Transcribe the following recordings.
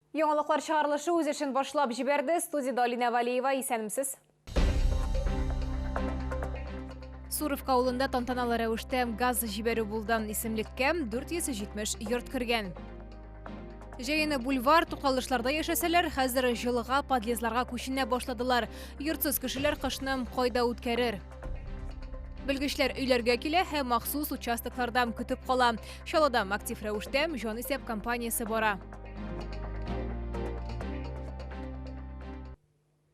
Яңалыклар чыгарылышы үз эшен башлап җибәрде. Студиядә Алинә Валиева, исәнмесез. Суровка авылында тантаналы рәвештә газ җибәрү булды. Исемлеккә 470 йорт кергән. Җәен бульвар тукталышларда яшәсәләр, хәзер җылыга подъездларга күченә башладылар. Йортсыз кешеләр кышны кайда үткәрер? Белгечләр өйләргә килә һәм махсус участокларда көтеп кала. Чаллыда актив рәвештә җанисәп кампаниясе бара.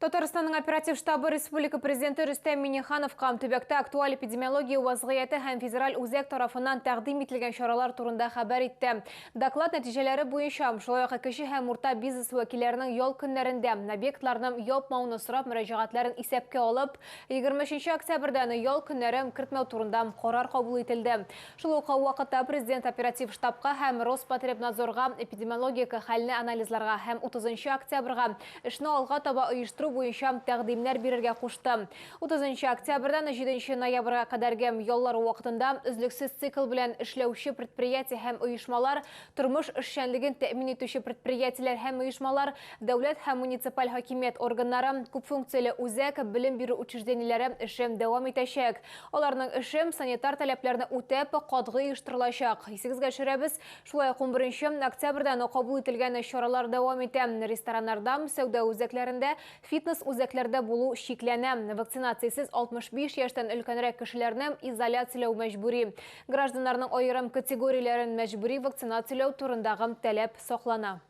Татарстанның оператив штабы республика президенты Рөстәм Миннихановка төбәктә актуаль эпидемиология вазгыяте һәм федераль үзәк тарафыннан тәкъдим ителгән чаралар турында хәбәр итте. Доклад нәтиҗәләре буенча, шулай ук кече һәм урта бизнес вәкилләренең ял көннәрендә объектларны япмауны сорап мөрәҗәгатьләрен исәпкә алып, 23 октябрьдән ял көннәре кертмәү турында карар кабул ителде. Шул ук вакытта президент оператив штабка һәм Роспотребнадзорга эпидемиологик хәлне анализларга һәм 30 октябрьгә эшне алга таба оештыру буенча тәкъдимнәр бирергә кушты. 30 октябрьдән 7 ноябрьгә кадәрге яллар вакытында өзлексез цикл белән эшләүче предприятие һәм оешмалар, тормыш эшчәнлеген тәэмин итүче предприятиеләр һәм оешмалар, дәүләт һәм муниципаль хакимият органнары, күпфункцияле үзәк, белем бирү учреждениеләре эше дәвам итәчәк. Аларның эше санитар таләпләрне үтәп, катгый оештырылачак. Исегезгә төшерәбез, шулай ук 11 октябрьдән кабул ителгән чаралар дәвам итә. Рестораннарда, сәүдә үзәкләрендә, фитнес-үзәкләрдә булу чикләнә. Вакцинациясез 65 яшьтән өлкәнрәк кешеләрне изоляцияләү мәҗбүри. Гражданнарның аерым категорияләрен мәҗбүри вакцинацияләү турындагы таләп саклана.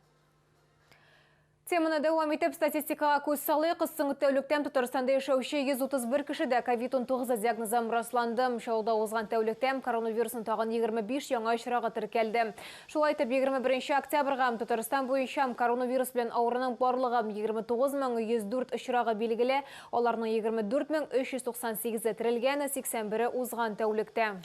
Теманы дәвам итеп, статистикага күз салыйк. Соңгы тәүлектән Татарстанда яшәүче 131 кешедә COVID-19 диагнозы расланды. Чаллыда узган тәүлектә коронавирусның тагын 25 яңа очрагы теркәлде. Шулай итеп, 21 октябрьгә Татарстан буенча коронавирус белән авыруның барлыгы 29104 очрагы билгеле, аларның 24398-е терелгән, 81-е узган тәүлектә.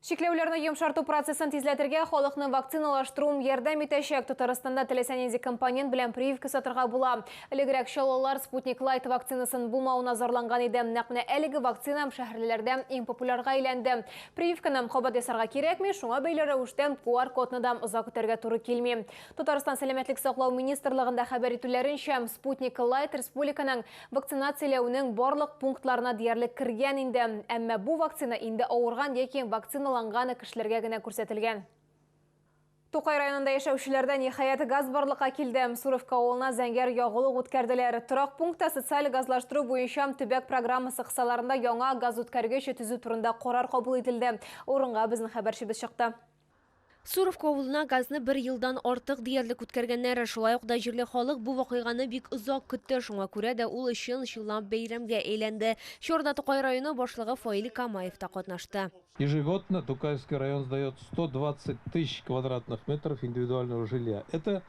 Чикләүләрне йомшарту процессын тизләтергә халыкны вакциналаштыру ярдәм итәчәк. Татарстанда теләсә нинди компонент белән прививка сатырга була. Элегрәк чаллылар Спутник Лайт вакцинасын булмавына зарланган иде. Нәкъ менә әлеге вакцина шәһәрлеләрдә иң популярга әйләнде. Прививканы кабат ясарга кирәкми, шуңа бәйле рәвештә QR-кодны да озак көтәргә туры килми. Татарстан Сәламәтлек саклау министрлыгында хәбәр итүләренчә, Спутник Лайт республиканың Вакцинацияләүнең барлык пунктларына диярлек кергән инде. Әмма бу вакцина инде авырган яки вакциналанган кешеләргә генә күрсәтелгән. Тукай районында яшәүчеләрдә ниһаять газ барлыкка килде. Суровка авылына зәңгәр ягулык үткәрделәр. Торак пунктта социаль газлаштыру буенча төбәк программасы кысаларында яңа газүткәргеч төзү турында карар кабул ителде. Урынга безнең хәбәрчебез чыкты. Суровка авылына газны бер елдан артык диярлек үткәргәннәр. Шулай ук да җирле халык бу вакыйганы бик озак көтте. Шуңа күрә дә ул чын-чынлап бәйрәмгә әйләнде. Чарада Тукай районы башлыгы Фаил Камаев та катнашты. Ежегодно Тукаевский район сдает 120 тысяч квадратных метров индивидуального жилья. Это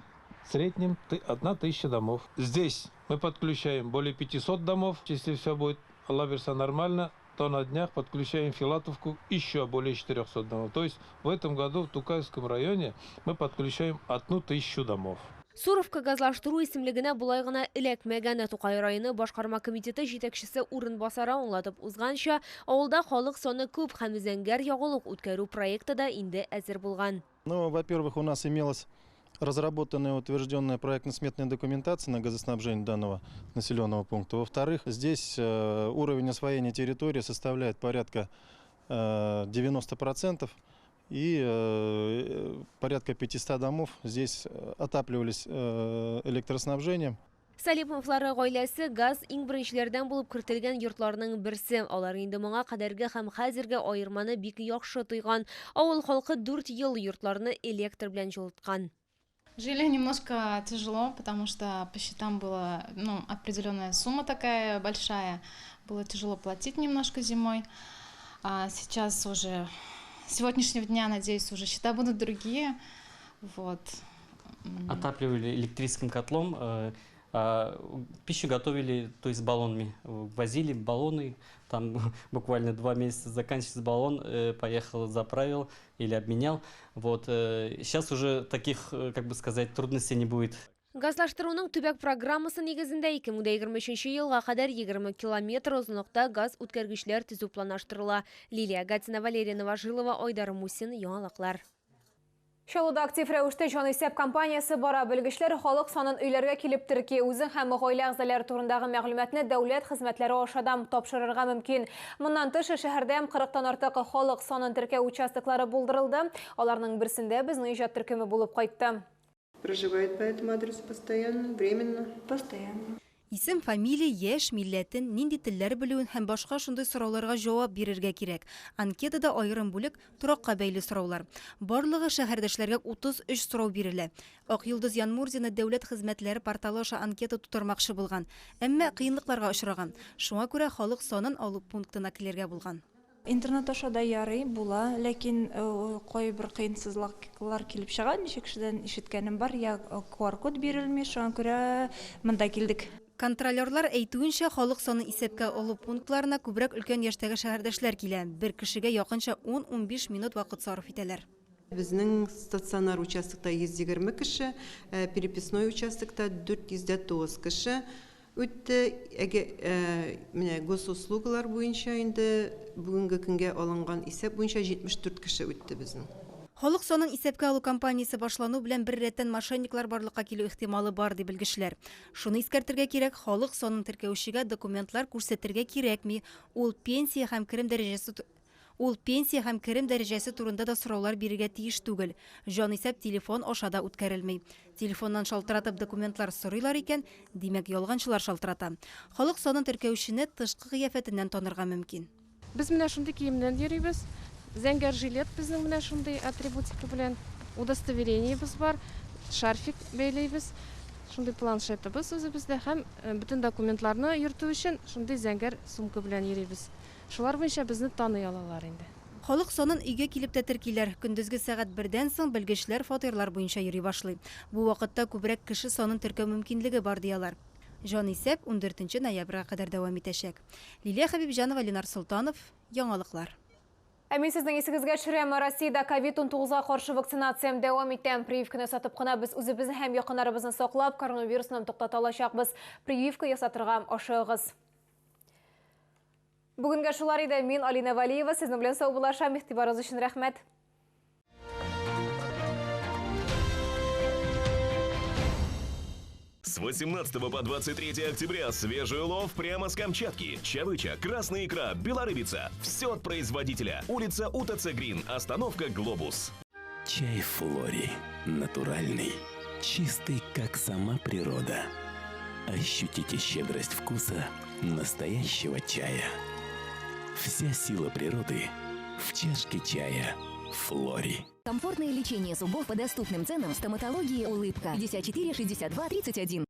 в среднем 1000 домов. Здесь мы подключаем более 500 домов. Если все будет, Алла бирсә, нормально, то на днях подключаем Филатовку еще более 400 домов. То есть в этом году в Тукаевском районе мы подключаем 1000 домов. Суровка газлаштыру исемлегенә болай гына эләкмәгән. Тукай районы башкарма комитеты җитәкчесе урынбасары аңлатып узганча, авылда халык саны күп һәм зәңгәр ягулык үткәрү проекты да инде әзер булган. Ну, во-первых, у нас имелась разработанная, утвержденная проектно-сметная документация на газоснабжение данного населенного пункта. Во-вторых, здесь уровень освоения территории составляет порядка 90%, и порядка 500 домов здесь отапливались электроснабжением. Салиповлар гаиләсе газ иң беренчеләрдән булып кертелгән йортларның берсе. Алар инде моңа кадәрге һәм хәзерге аерманы бик яхшы тойган. Авыл халкы 4 ел йортларны электр белән җылыткан. Жили немножко тяжело, потому что по счетам была, ну, определенная сумма такая большая. Было тяжело платить немножко зимой. А сейчас уже, с сегодняшнего дня, надеюсь, уже счета будут другие. Вот. Отапливали электрическим котлом, пищу готовили, то есть баллонами. Возили баллоны, там буквально 2 месяца заканчивается баллон, поехал, заправил или обменял. Вот. Сейчас уже таких, как бы сказать, трудностей не будет. Газлаштыруның төбәк программасы нигезендә 2023 елга кадәр 20 километр озынлыкта газ үткәргечләр төзү планлаштырыла. Лилия Гатина, Валерия Новожилова, Айдар Мусин, Яңалыклар. Чаллыда актив рәвештә җанисәп кампаниясе бара. Белгечләр халык санын өйләргә килеп терки. Үзең һәм гаилә әгъзалары турындагы мәгълүматны дәүләт хезмәтләре аша да тапшырырга мөмкин. Моннан тыш, шәһәрдә 40-тан артык халык санын теркәү участоклары булдырылды. Аларның берсендә безнең иҗат төркеме булып кайтты. Проживает по этому адресу постоянно, временно? Постоянно. Исем, фамилия, яшь, милләтен, нинди телләр белүен һәм башка шундый сорауларга җавап бирергә кирәк. Анкетада аерым бүлек торакка бәйле сораулар. Барлыгы шәһәрдәшләргә 33 сорау бирелә. Акйолдыз Янмурзина дәүләт хезмәтләре порталы аша анкета тутырмакчы булган, әмма кыенлыкларга очраган. Шуңа күрә халык санын алу пунктына килергә булган. Интернет аша да ярый була, ләкин кайбер кыенсызлыклар килеп чыга. Ничә кешедән ишеткәнем бар, я QR-код бирелми, шуңа күрә монда килдек. Контролерлар әйтүенчә, халык санын исәпкә алу пунктларына күбрәк өлкән яшьтәге шәһәрдәшләр килә. Бер кешегә якынча 10-15 минут вакыт сарыф итәләр. Безнең стационар участокта 120 кеше, переписной участокта 409 кеше үтте. Менә госуслугалар буенча инде бүгенге көнгә алынган исәп буенча 74 кеше үтте безнең. Халык санын исәпкә алу кампаниясе башлану белән бер рәттән мошенниклар барлыкка килү ихтималы бар, ди белгечләр. Шуны искәртергә кирәк, халык санын теркәүчегә документлар күрсәтергә кирәкми. Ул пенсия һәм керем дәрәҗәсе Ул пенсия һәм керем дәрәҗәсе турында да сораулар бирергә тиеш түгел. Җанисәп телефон аша да үткәрелми. Телефоннан шалтыратып документлар сорыйлар икән, димәк, ялганчылар шалтырата. Халык санын теркәүчене тышкы кыяфәтеннән танырга мөмкин. Без менә шундый киемнән йөрибез. Зәңгәр жилет безнең менә шундый атрибутика белән. Удостоверениебез бар, шарфик бәйлибез. Шундый планшетыбыз үзебездә һәм бөтен документларны йөртү өчен шундый зәңгәр сумка белән йөрибез. Шулар буенча безне таный алалар инде. Халык санын өйгә килеп тә теркиләр. Көндезге сәгать бердән соң белгечләр фатирлар буенча йөри башлый. Бу вакытта күбрәк кеше санын теркәү мөмкинлеге бар, ди алар. Җанисәп 14 ноябрьгә кадәр дәвам итәчәк. Лилия Хәбибҗанова, Ленар Солтанов, Яңалыклар. Ә мин сезнең исегезгә төшерәм, Россиядә ковид-19-га каршы вакцинация дәвам итә. Прививканы сатып кына без үзебезне һәм якыннарыбызны саклап, коронавирусны туктата алачакбыз. Прививка ясатырга ашыгыгыз. Бүгенгә шулар иде. Мин Алина Валиева, сезнең белән саубуллашам. Игътибарыгыз өчен рәхмәт. С 18 по 23 октября свежий улов прямо с Камчатки. Чавыча, красная икра, белорыбица. Все от производителя. Улица УТЦ Грин, остановка Глобус. Чай Флори. Натуральный. Чистый, как сама природа. Ощутите щедрость вкуса настоящего чая. Вся сила природы в чашке чая Флори. Комфортное лечение зубов по доступным ценам в стоматологии «Улыбка». 54 62 31.